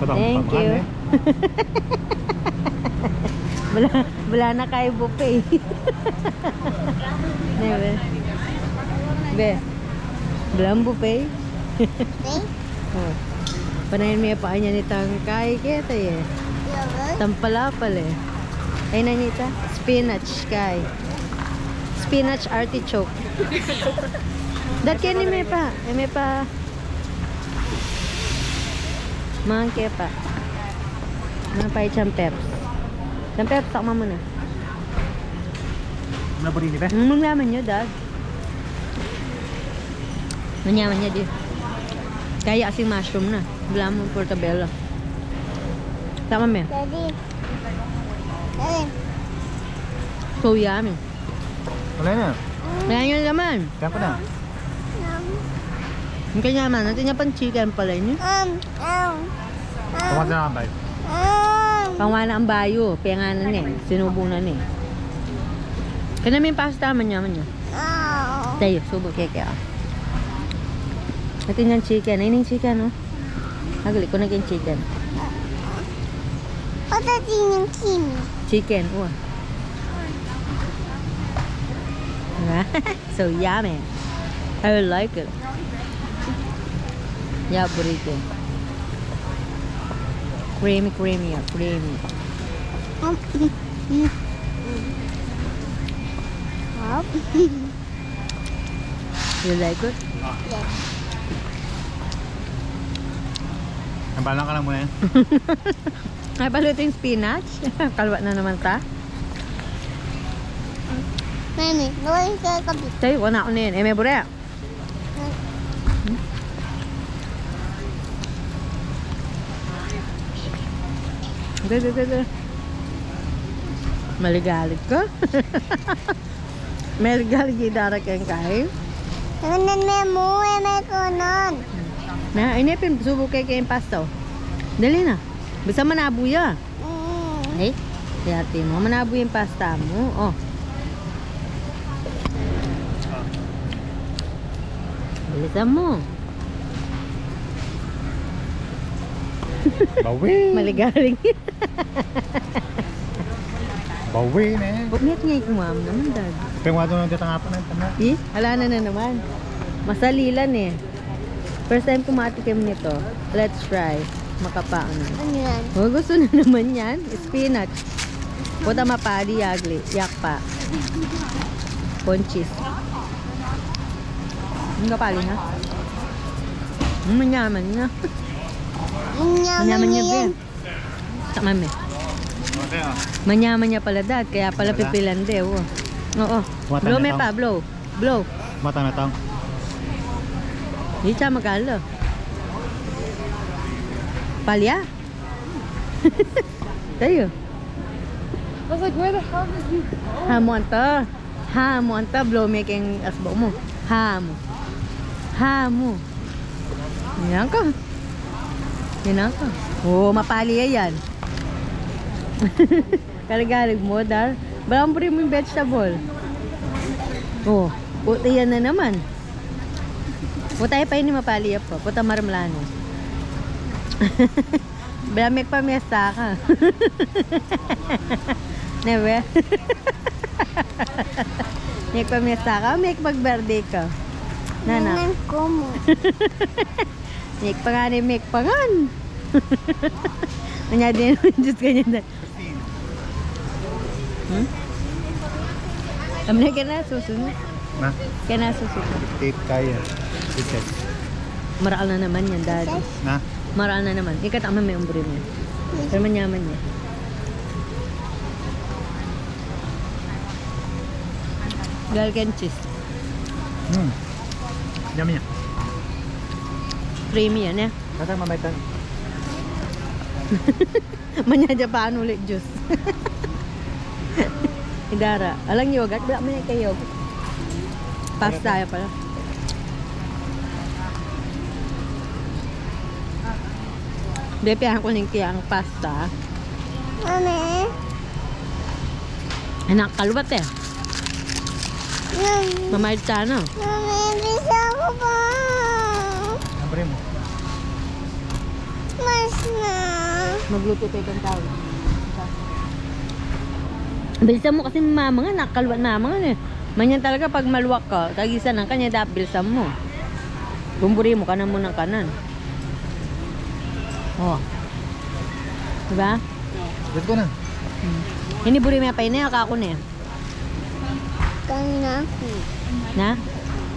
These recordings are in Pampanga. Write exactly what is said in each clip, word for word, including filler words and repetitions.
Thank you. Bala, bala na kay buffet. Ne, be. Be. Bala buffet. Oh. Panayan me pa anya ni tangkay keta e. Tampalapal e. Ay na nita. Spinach kay. Spinach artichoke. Dat keni me pa. E me pa. Mangke pa. Mangke pa icang peps. Icang peps, tak mamuna. Maburi ni, be? Mangyaman ya, Dad. Mangyaman ya, di. Kaya asing mushroom na. Bala mu portabella. Tama, me? Daddy. Daddy. So yummy. Wala na. Wala na naman. Kaya ko na. Ang kanya naman, natin niya pang chicken pala yun. Um, um, Pangwa na ang bayo. Um, Pangwa na ang bayo. Penganan e. Sinubo na e. Kaya may pasta man niya, man niya. Oh. Tayo, subo keke, ah. Natin niyang chicken. Ayun yung chicken, oh. Agli ko na yung chicken. What is in Kimi? Chicken, oh. So yummy. I like it. Yeah, burrito. Creamy, creamy, yeah, creamy. Um, mm, mm. Wow. You like it? Yes. Ang balang ka lang muna yan. Ay, paluto yung spinach. Kalwa na naman ta. Mami, luwag ka kabi. Tayo, wala ko na yun. E, me bure. Ito, ito, ito, ito. Maligalig ka. Maligalig yung dara keng kain. Kanan me mu, e me kanan. Na, ini pin, subo keke yung pasta, oh. Dali na. Bisa manabu ya. Mm. Ay, kaya tingnan mo, manabu yung pasta mo. Oh. Bilisan mo. Bawi. Maligalig. Bawi na yan. Miat nga ikumam naman, Dad. Pero wala doon ang tatangapan ng tama. Eh, ala na na naman. Masalilan e. First time ku makatikim nito. Let's try. Makapaon na. Ano yan? Oh, gusto na naman yan. Spinach. Puta mapali, agli. Yakpa. Ponchis. Ang kapali na. Mm, manyaman na. Manyaman na, be. Sa mami. Manyaman ya pala, Dad. Kaya pala pipilan de, oh. Oo. Blow me pa, blow. Blow. Mata na tang. Di siya magkalo. Palya? Tayo. I was like, "Where the hell did you go?" Hamu anta. Hamu anta, blow me keng asbo mu. Hamu. Hamu. Yan ka. Yan ka. Oh, mapali yan. Kaligalig mo, Dad. Balang buri mu yung vegetable. Oh, puta yan na naman. Puta pa ini mapali ya pa. Puta marmalano. Bala mekpamiesta ka. Nebe? Mekpamiesta ka, mekpagberde ka. Nana. Nanan ko mo. Mekpangan e, mekpangan. Anya din, Diyos, ganyan na. Hmm? Am na kena susunod. Na? Kena susunod. Tit kaya. Tit. Maral na naman yan, Daddy. Na? Maral na naman. Ikat ang mami umbri mo. Pero manyaman niya. Galgan cheese. Hmm. Yummy yan. Creamy yan e. Kata mamaitan. Manya ja pa anu uli, juice. Idara. Alang yogurt, bala manya keng yogurt. Pasta ya pala. Depe ang kuning kiyang pasta. Mami. Anak, kalubat e. Mami. Mamaid sana. Mami, bisa ko pa. Abre mo. Mas na. Magluto tayo ng tawid. Bilisan mu kasi mama nga, nakakalwat mama nga e. Manyan talaga pag malwak ka, kagisan ng kanya, dapat bilisan mu. Kung buri mu, kanan mu ng kanan. O. Diba? Let's go na. Hmm. Ini buri me pa ini, kaku ne. Kaya ku. Na?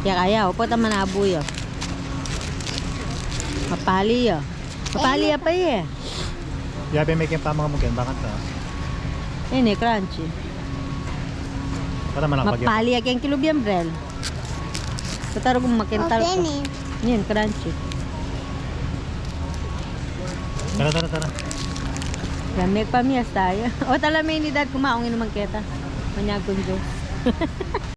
Kaya kaya, upo ta manabu ya. Mapali ya. Mapali ya pa e. Yabe me keng pamangan mu ken, bakanta. Ini, crunchy. Para malakbag ya. Mapali ya keng kilub yan, Brel. Sa tarugum makental ka. Okay, ni. Yan, crunchy. Tara, tara, tara. Yan, me pamias tayo. O, tala me ini, Dad, kumaung inuman keta. Manyagun juice.